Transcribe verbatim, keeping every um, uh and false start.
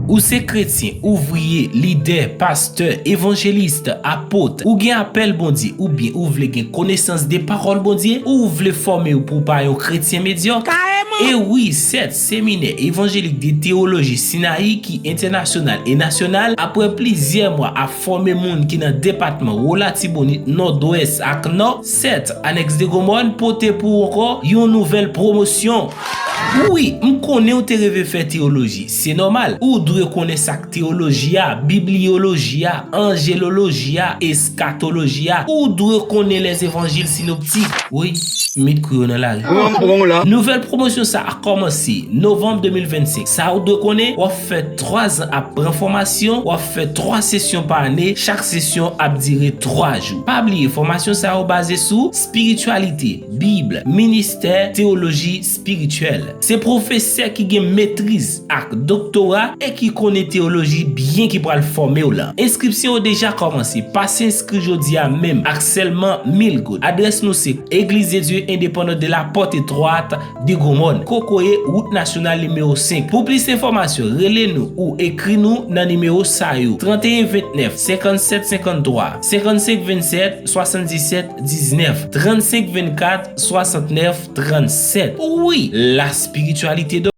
Ou se kretyen, ouvriye, lidè, pastè, evanjelis, apot, ou gen apèl Bondye, oubyen ou vle gen konesans de pawòl Bondye, ou vle fòme w pou w pa yon kretyen medyòk? Kareman! E wi, sèt seminè evanjelik de teyoloji Sinayi ki entènasyonal e nasyonal, apre plizyè mwa ap fòme moun ki nan depatman Wolatibonit, Nòdwès ak Nò, sèt anèks de Gwomòn pote pou ou ankò yon nouvèl pwomosyon. Wi, m konnen w te reve fè teyoloji, se nòmal. Ou dwe konnen sa k teyoloji a, bibliyoloji a, anjeloloji a, eskatoloji a. Ou dwe konnen lèzevanjil sinoptik. Wi, m met kou yo nan lari. Pran, pran w la. Nouvèl pwomosyon sa a kòmanse novanm de mil vennsenk. Sa ou dwe konnen, w ap fè twa zan ap pran fòmasyon, w ap fè twa sesyon pa ane, chak sesyon ap dire twa jou. Pa bliye, fòmasyon sa yo baze sou espirityalite, Bib, ministè, teyoloji espirityèl. Se pwofesè ki gen metriz ak doktora e ki konnen teyoloji byen ki pral fòme w lan. Enskripsyon yo deja kòmanse. Pase enskri jodi a menm ak sèlman mil goud. Adrès nou se Église de Dieu Indépendante de la Porte Étroite de Gwomòn, kokoye wout nasyonal nimewo senk. Pou plis enfòmasyon, rele nou ou ekri nou nan nimewo sa yo: trannteyen vennèf, senkannsèt senkanntwa, sèt senk vennsèt, swasanndisèt diznèf, trannsenk vennkat, swasantnèf trannsèt. Wi, la spiritualité